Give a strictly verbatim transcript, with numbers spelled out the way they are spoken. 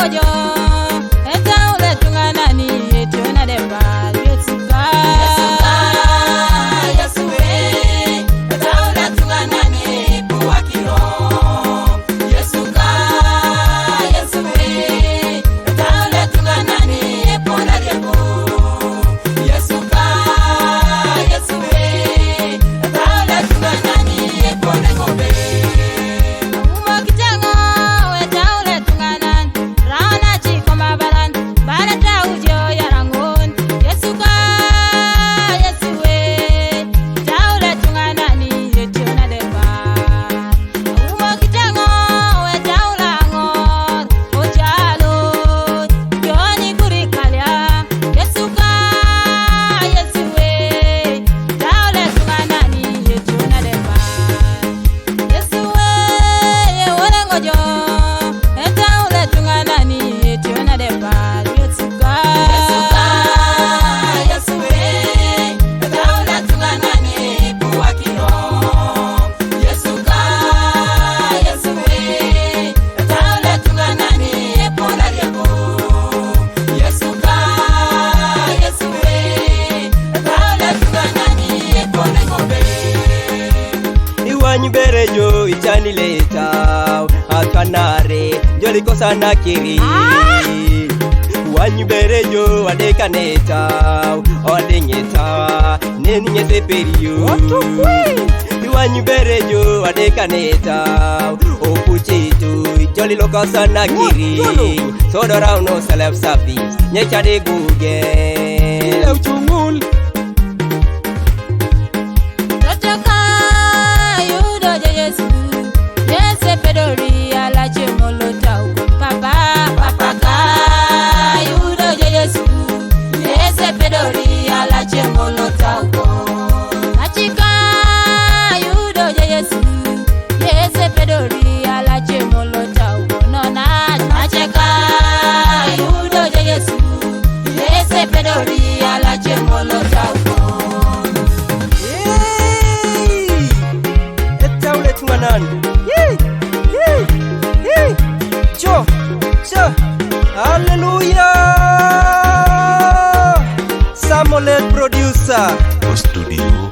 Ojo, etaule tunganani, etionadeba, Yesuka. Yesuka, Yesue, etaule tunganani, puakiro. Yesuka, Yesue, etaule tunganani, eponarieko. Yesuka, Yesue, etaule tunganani, eponeng'ombe. Umo kitengo, etaule tunganan, raona chiko mabalan, bare taujo yarangon. Yesuka, Yesue, etaule tunganani, etionadeba. Umo kitengo, etaule angor, ochalo, joni kurikalia. Yesuka, Yesue, etaule tunganani, etionadeba. Yesue, ye wole ngojo, etaule tunganani, etionadeba. Yesuka, Yesuka, Yesue, etaule tunganani, puakiro. Yesuka, Yesue, etaule tunganani, eponarieko. Yesuka, Yesue, etaule tunganani, eponeng'ombe. Iwany berejo, ichani leta, akanare, jolikosa nakiri. Ah! Iwany berejo, adekaneta, oding'eta, neni nyete perio. Otukwi. Iwany berejo, adekaneta, opuchitu, jolilokasa nakiri. Wotolo. Sodorauno self service, nyechade guge. Ile uchungul. Totoka yudo je Yesu, Yesu pedori ala chemolo tau. Papa, papa ka yudo je Yesu, Yesu pedori ala chemolo tau. Machika yudo je Yesu, Yesu pedori ala chemolo tau. Nona machika yudo je Yesu, Yesu pedori ala chemolo tau. Hey! Etaule tunganan. Yee! Yee! Yee! Cho! Cho! Hallelujah! Samuel producer. O studio